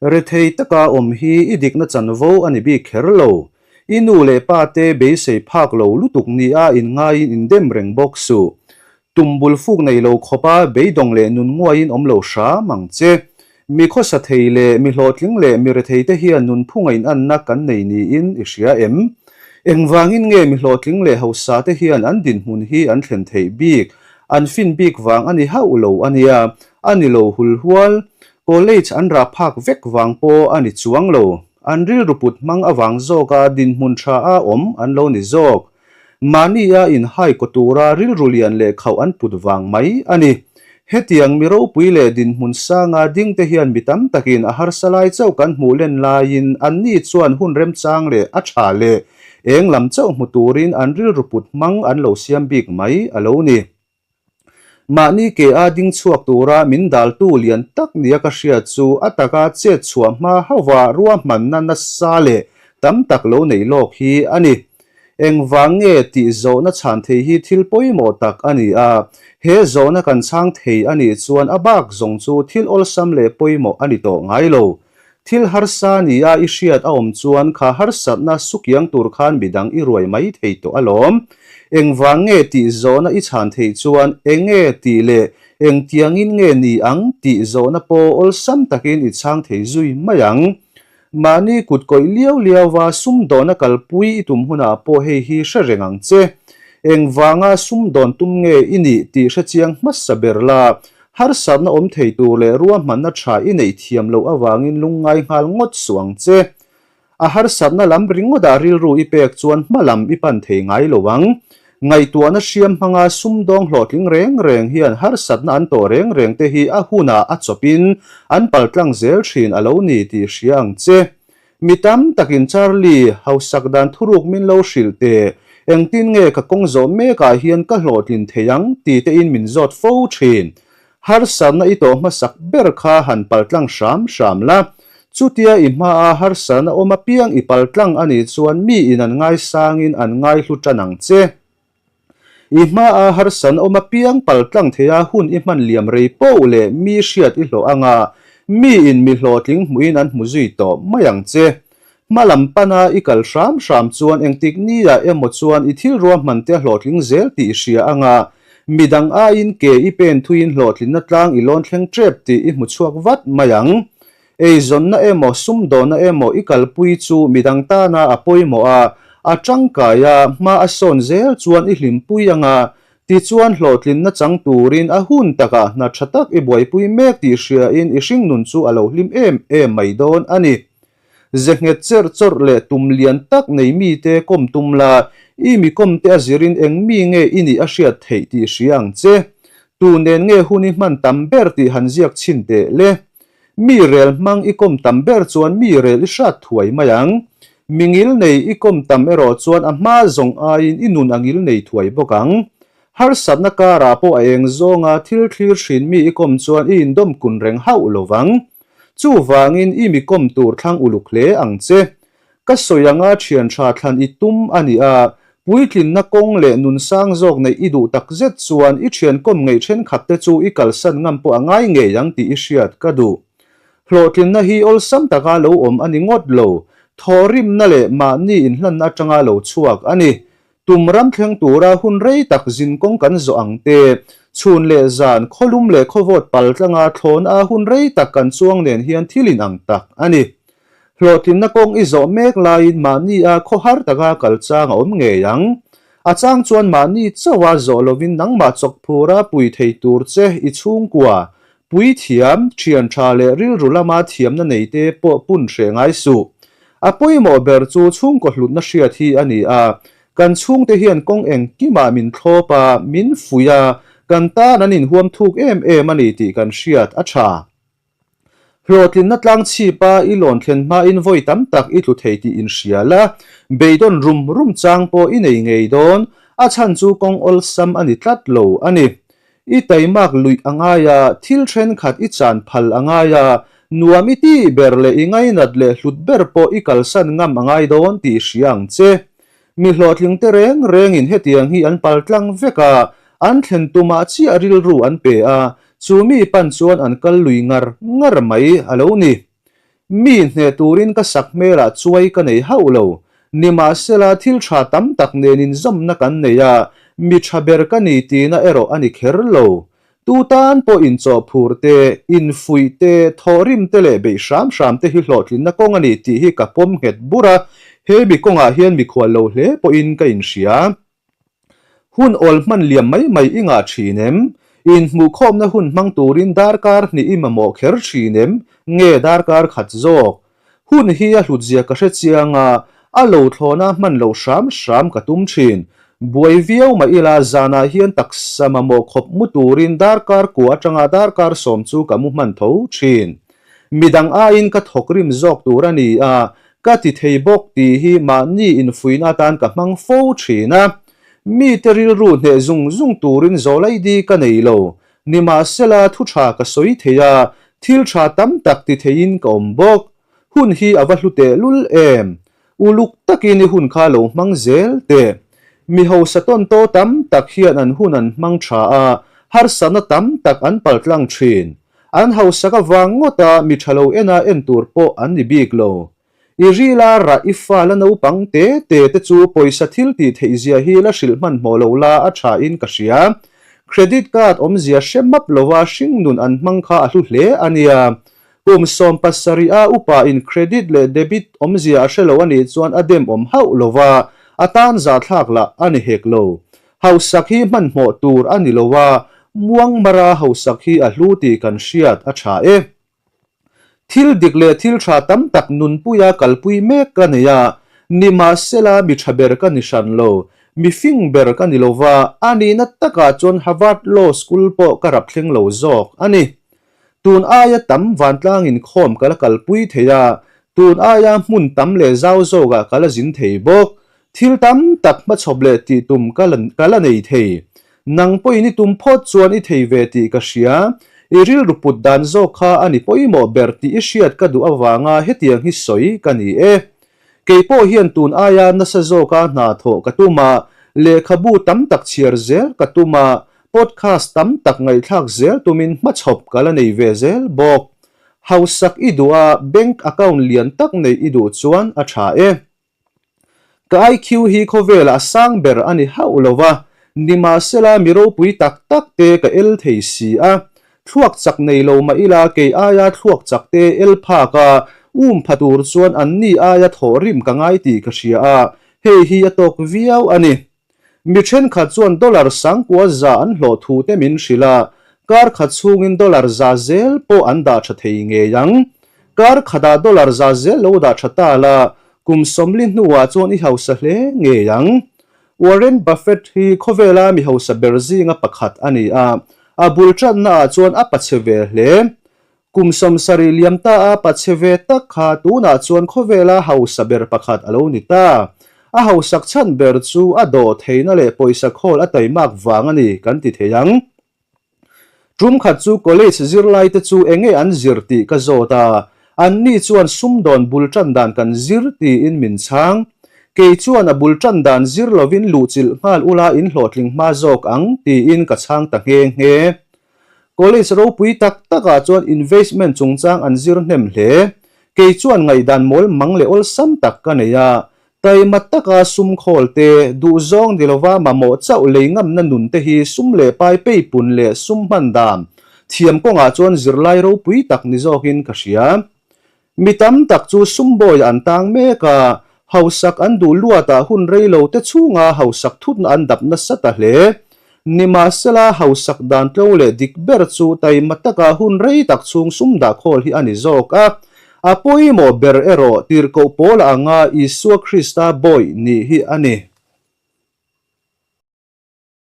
Rethei taka awm hi i dikna chanvo a ni bik kher lo. I nu leh pa te beisei phak lo lutuk nia inngaiin indem reng bawk suh. Tum bul fuk nei lo khawpa beidawng leh nun nguaiin awm lo hram ang che. Mi khawsa thei leh mi hlawhtling leh mi rethei te hian nunphunga inanna kan nei niin i hria em? Engvangin nge mi hlawhtling leh hausa te hian an dinhmun hi an thlen theih bik? An fin bik vang a ni hauh lo a nia, a ni lo hulhual. College an rah phak vek vang pawh a ni chuang lo. An rilru put hmang avang zawka dinhmun tha a awm an lo ni zawk. Mahnia inhai kaw tura rilru lian leh khauh an put vang mai a ni. Hetiang mi ropui leh dinhmun sanga ding te hian mi tam takin a harsa lai chauh kan hmuh len laiin anni chuan hun remchang leh a tha leh eng lam chauh hmu turin an rilru put hmang an lo siam bik mai a lo ni. Mahni ke a ding chhuak tura min daltu lian tak nia ka hriat chu a taka chet chhuah hma hauha ruahmanna nasa leh tam tak lo nei lawk hi a ni. Engvang nge tih zawhna chhan thei hi thil pawimawh tak a ni a, he zawhna kan chhang thei a nih chuan a bak zawng chu thil awlsam leh pawimawh a ni tawh ngai lo. Thil harsa nia i hriat a awm chuan kha harsatna sukiang tur khan midang i ruai mai thei tawh alawm. Engvang nge tih zawhna i chhan theih chuan enge tih leh engtiangin nge ni ang tih zawhna pawh awlsam takin i chhang thei zui mai ang. Mahni kut kawih liau liauva sumdawna kalpui i tum hunah pawh hei hi hre reng ang che. Engvanga sumdawn tum nge i nih tih hrechiang hmasa ber la, Harsatna awm thei tur leh ruahmanna tha i neih thiam loh avangin lungngai nghal ngawt suh ang che. A harsatna lam ringawtah rilru i pek chuan hma lam i pan thei ngai lo ang. Ngaihtuahna hriam hmanga sumdawng hlawhtling reng reng hian harsatna an tawh reng reng te hi a hunah a chawpin an paltlang zel thin a lo ni tih hria ang che. Mi tam takin Charlie, hausak dan thuruk min lo hrilh teh, engtin nge ka kawng zawh mekah hian ka hlawhtlin thei ang ti tein min zawt fo thin. Harsatna i tawh hmasak ber kha han paltlang hram hram la. Chutia i hmaa harsatna awm apiang i paltlang a nih chuan mi in an ngaisangin an ngaihlu tan ang che. I hmaa harsan awm apiang paltlang theia hun i hman liam rei poh leh mi hriat i hlawh anga mi in mi hlawhtling hmuhin an hmu zui tawh mai ang che. Hma lam pana i kal hram hram chuan engtik niah emaw chuan i thil ruahman te a hlawhtling zel tih i hria anga midang aiin ke i pen thuiin hlawhtlinna tlang i lawn thleng tep tih i hmu chhuak vat mai ang. Eizawnna emaw sumdawhna emaw i kalpui chu midang tana a pawimawh a, a tangkai a, hma a sawn zel chuan i hlimpui anga, tichuan hlawhtlinna chang turin a hun takah hna tha tak i buaipui mek tih hriain i hringnun chu a lo hlim em em mai dawn a ni. Ze nghet cherh chawrh leh tum lian tak nei mite kawm tum la, i mi kawmte a zirin eng mi nge i nih a hriat theih tih hria ang che. Tu nen nge hun i hman tam ber tih han ziak chhin teh le. Mi rel hmang i kawm tam ber chuan mi rel i hrat thuai mai ang. Mi ngil nei i kawm tam erawh chuan a hma zawng aiin i nun a ngil nei thuai bawk ang. Harsatna karah pawh a eng zawnga thil thlir hrin mi i kawm chuan i indawm kun reng hauh lo vang. Chuvangin i mi kawm tur thlang uluk hle ang che. Ka sawi anga thian tha thlan i tum a ni a, puitlinna kawng leh nun sang zawk neih i duh tak zet chuan i thian kawm ngeih thenkhat te chu i kalsan ngam pawh a ngai ngei ang tih i hriat ka duh. Hlawhtlinna hi awlsam taka lo awm a ni ngawt lo, thawhrimna leh mahni inhlanna atanga lo chhuak a ni. Tum ram thleng tura hun rei tak zin kawng kan zawh ang te, chhun leh zan, khawlum leh khawvawt pal tlanga thlawn a hun rei tak kan chuang nen hian thil in ang tak a ni. Hlawhtlinna kawng i zawh mek laiin mahni a khawhar taka kal chang a awm ngei ang. A chang chuan mahni chauha zawh lovin nangmah chawkphura pui thei tur che i chhungkua, puithiam, thian tha leh rilru lama thiamna neite pawh pun hreh ngai suh. A pawimawh ber chu chhungkaw hlutna hriat hi a ni a, kan chhungte hian kawng engkimah min thlawp a, min fuih a, kan tan an inhuam thuk em em a ni tih kan hriat a tha. Hlawhtlinna tlang chhipa i lawn thlen hmain vawi tam tak i tlu thei tih inhria la, beidawn rum rum chang pawh i nei ngei dawn, a chhan chu kawng awlsam a ni tlat lo a ni. I taimak luih a ngai a, thil thenkhat i chan phal a ngai a, nuam i tih ber leh i ngainat leh hlut ber pawh i kalsan ngam a ngai dawn tih hria ang che. Mi hlawhtling te reng rengin hetiang hi an pal tlang vek a, an thlen tumah chiah rilru an pe a, chu mi pan chuan an kal lui ngar ngar mai a lo ni. Mi hneh turin ka sak hmelah chuai ka nei hauh lo. Nimahsela thil tha tam tak nen inzawmna kan nei a, mi tha ber ka ni tihna erawh a ni kher lo. Tu tan pawh inchawhphur te, infuih te, thawhrim te leh beih hram hram te hi hlawhtlinna kawng a ni tih hi ka pawm nghet bur a, he mi kawngah hian mikhual lo hle pawhin ka inhria. Hun awl hman liam mai mai i ngah thin em? Inhmuhkhawmna hun hmang turin darkar hnih i mamawh kher thin em? Nge darkar khat zawk? Hun hi a hlutzia ka hre chiang a, a lo thlawna hman loh hram hram ka tum thin. Buai viau mah ila zanah hian taksa mamawh khawp mu turin darkar kua atanga darkar sawm chu ka mu hman tho thin. Midang aiin ka thawk rim zawk tur a ni a, Ka ti thei bawk tih hi mahni infuihna atan ka hmang fo thin a. Mite rilru hneh zung zung turin zawlaidi ka nei lo. Nimahsela thu tha ka sawi thei a, thil tha tam tak ti theiin ka awm bawk. Hun hi a va hlu tehlul em? Uluk takin i hun kha lo hmang zel teh. Mi hausa tawntaw tam tak hian an hun an hmang tha a, harsatna tam tak an paltlang thin. An hausak avang ngawta mi tha lo ena en tur pawh an ni bik lo. I rila rah i fa la naupang te te te chu pawisa thil tih theih zia hi la hrilh hmanhmawh lo la a tha in ka hria. Credit card awmzia hre map lova hringnun an hmang kha a hlu hle a nia. Kum 17 a upa in credit leh debit awmzia a hre lo a nih chuan a dem awm hauh lova a tan zahthlak lah a ni hek lo. Hausak hi hmanhmawh tur a ni lo a, muangmara hausak hi a hlu tih kan hriat a tha e. Thil dik leh thil tha tam tak nunpuia kalpui mek ka nei a, nimahsela mi tha ber ka ni hran lo, mi fing ber ka ni lo va, a nihna takah chuan Harvard Law School pawh ka rap thleng lo zawk a ni. Tun aia tam vantlang inkhawm ka la kalpui thei a, tun aia hmun tam leh zau zawkah ka la zin thei bawk. Thil tam tak hmachhawp leh tih tum ka la ka la nei thei. Nang pawhin i tum phawt chuan i thei ve tih ka hria. I rilru put dan zawk kha a ni pawimawh ber tih i hriat ka duh avanga hetiang hi sawi ka ni e. Kei pawh hian tun aia nasa zawka hna thawh ka tum a, lehkhabu tam tak chhiar zel ka tum a, podcast tam tak ngaihthlak zel tumin hmachhawp ka la nei ve zel bawk. Hausak i duh a, bank account lian tak neih i duh chuan a tha e. Ka IQ hi khawvelah a sang ber a ni hauh lo va, nimahsela mi ropui tak tak te ka el thei si a. Thluak chak nei lo mah ila kei aia thluak chak te el phak a, um pha tur chuan anni aia thawhrim ka ngai tih ka hria a, hei hi a tawk viau a ni. Mi thenkhat chuan dollar sangkua za an hlawh thu te min hrilh a, kar khat chhungin dollar za zel pawh an dah tha thei ngei ang. Kar khatah dollar za zel lo dah tha ta la, kum 40 hnuah chuan i hausa hle ngei ang. Warren Buffett hi khawvela mi hausa ber zinga pakhat a ni a, a bul tannaah chuan a pachhe ve hle. Kum 70 liam ta a pachhe ve tak kha tunah chuan khawvela hausa ber pakhat a lo ni ta. A hausak chhan ber chu a dawh theihna leh pawisa khawl a taimak vang a ni kan ti thei ang. Tum khat chu college zirlaite chu enge an zir tih ka zawt a, anni chuan sumdawn bul tan dan kan zir tiin min chhang. Kei chuan a bul tan dan zir lovin luhchilh nghal ula in hlawhtling hma zawk ang tiin ka chhang ta nghe nghe. College ropui tak takah chuan investment chungchang an zir hnem hle. Kei chuan ngaihdan mawl mang leh awlsam tak ka nei a, taima taka sum khawl te, duhzawng ni lova mamawh chauh lei ngamna nun te hi sum leh pai peipun leh sum hman dan thiam kawngah chuan zirlai ropui tak ni zawkin ka hria. Mi tam tak chu sumbawiah an tang mek a, hausak an duh luatah hun rei lo te chhunga hausak thutna an dap nasa ta hle. Nimahsela, hausak dan tlo leh dik ber chu taima taka hun rei tak chhung sum dah khawl hi a ni zawk a. A pawimawh ber erawh tirhkoh pawla anga Isua Krista bawi nih hi a ni.